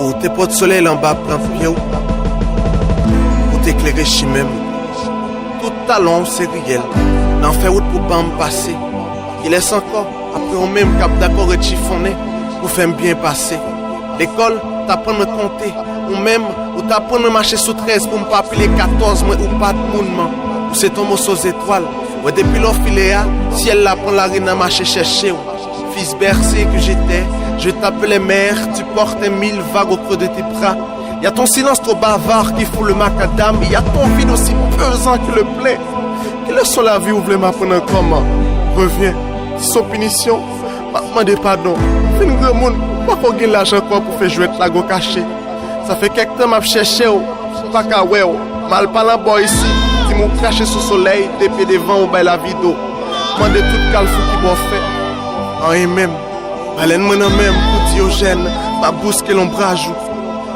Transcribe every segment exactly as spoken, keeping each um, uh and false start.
Ou te pot solèy la anba plant pye w, ou te klere chimen m. Tout talon w se riyèl, nan fè wout pou ban m pase. Kilès ankò, apre ou menm, k ap dakò ret chifonnen pou fè m byen pase? Lekòl t aprann mwen konte, ou menm, ou t aprann mwen mache sou trèz pou m pa pile katòz, mwen ou pa t moun man. Ou se t on moso zetwal, mwen depi lè w file a, syèl la pran lari nan mache chèche w. Fils bercé que j'étais, je t'appelais mère, tu portais mille vagues au creux de tes bras. Y a ton silence trop bavard qui fout le macadam, y a ton vide aussi pesant que le plein. Ki leson lavi ou vle m aprann ankò man? Revyen, si s on pinisyon, m ap mande padon. Fin granmoun, m pako gen laj ankò pou fè jwèt la gon kache. Sa fè kèk tan m ap chèche w, m pa ka wè w. M al pale anba w isi, di m ou krache sou solèy, depi devan ou bay lavi do. Mande tout kalfou ki bò fè. Anyen menm. Balèn mwen nan men m pou Diyojèn, m ap bouske lonbraj ou.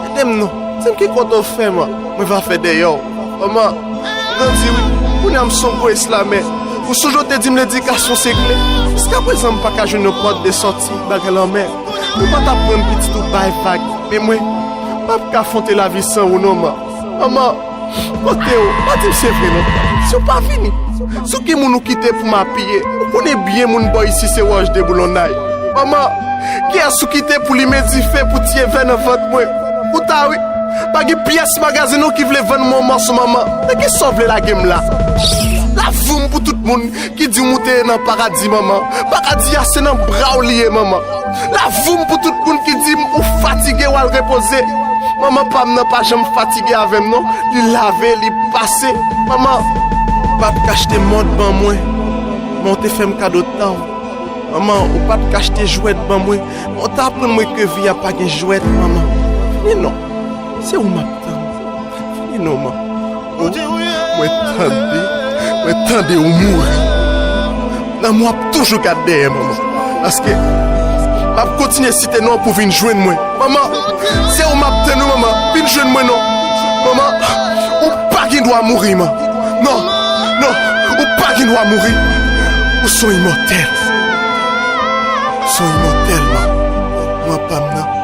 Ede m non, di m ki kote w fè man, mwen va fè dèyè w. Manman, m grandi wi, kounye a m s on gwo eslamè. Ou sonje w te di m ledikasyon se kle. Jiskaprezan m pa ka jwenn yon pòt de sòti, bagay lanmè. Ou pa t ap pran pitit ou bay vag, men mwen, m p ap ka afwonte lavi san ou non man. Manman, kote w? Pa di m se vre non. Si w pa vini, sou ki moun ou kite pou m apiye? Ou konnen byen moun bò isi se wòch de boulonnay. Manman, kiyès ou kite pou limen dife pou tiye vè nan vant mwen? Ou ta wi. Pa gen pyès magazen non ki vle vann mwen yon mòso manman. Nan ki sa w vle lage m la? Lavi w m pou tout moun ki di w moute nan paradi manman. Paradi a se nan bra w li ye manman. Lavi w m pou tout moun ki di m ou fatige w al repoze. Manman pa m nan pa janm fatige avè m non. Li lave, li pase. Manman, ou pa t ka achte mont ban mwen, men w te fè m kado tan w. Manman, ou pa t ka achte jwèt ban mwen, men w t aprann mwen ke vi a pa gen jwèt manman. Vini non, se ou m ap tann. Vini non man. Mwen tande, mwen tande ou mouri. Lanmò ap toujou gad dèyè manman. Paske m ap kontinye site non pou vin jwenn mwen. Manman, se ou m ap tann wi manman. Vin jwenn mwen non. Manman, ou pa gen dwa mouri man. Non, non, ou pa gen dwa mouri. Ou s on imòtèl. Ou s on imòtèl man. Manman pa m nan.